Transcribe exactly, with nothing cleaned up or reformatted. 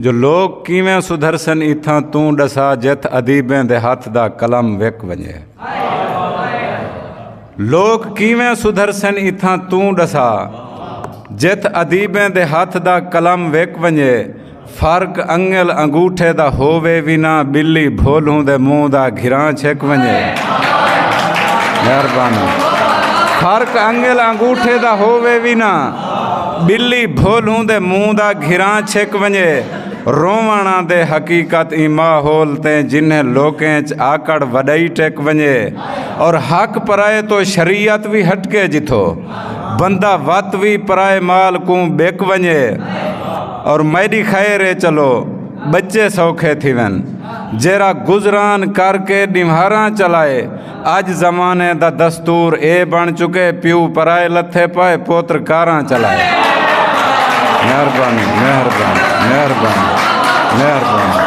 جو لوک کیویں سدھرسن اتھاں توں ݙسا، جتھ ادیبیں دے ہتھ دا قلم وک ونڄے۔ لوک کیویں سدھرسن اتھاں توں ݙسا، جتھ ادیبیں دے ہتھ دا قلم وک ونڄے۔ فرق انڳل انگوٹھے دا ہووے وی نہ، ٻلی بھولوں دے منہ دا گھراں چھک ونڄے۔ مہربانی۔ فرق انڳل انگوٹھے دا ہووے وی نہ، ٻلی بھولوں دے منہ دا گھراں چھک ونڄے۔ رووݨ آندے حقیقت ایں ماحول تے، جنہیں لوکیں اچ آکڑ وݙائی ٹک ونڄے۔ اور حق پرائے توں شریعت وی ہٹکے جتھو، بندہ وت وی پرائے مال کوں ٻک ونڄے۔ اور میݙی خیر اے، چلو ٻچے سوکھے تھیون، جیرھا گزران کر کے ݙیہاڑاں چلائے۔ اڄ زمانے دا دستور اے بݨ چکے، پیو پرائے لتھے پائے، پوتر کاراں چلائے۔ مہربانی، مہربانی، مہربانی، مہربانی۔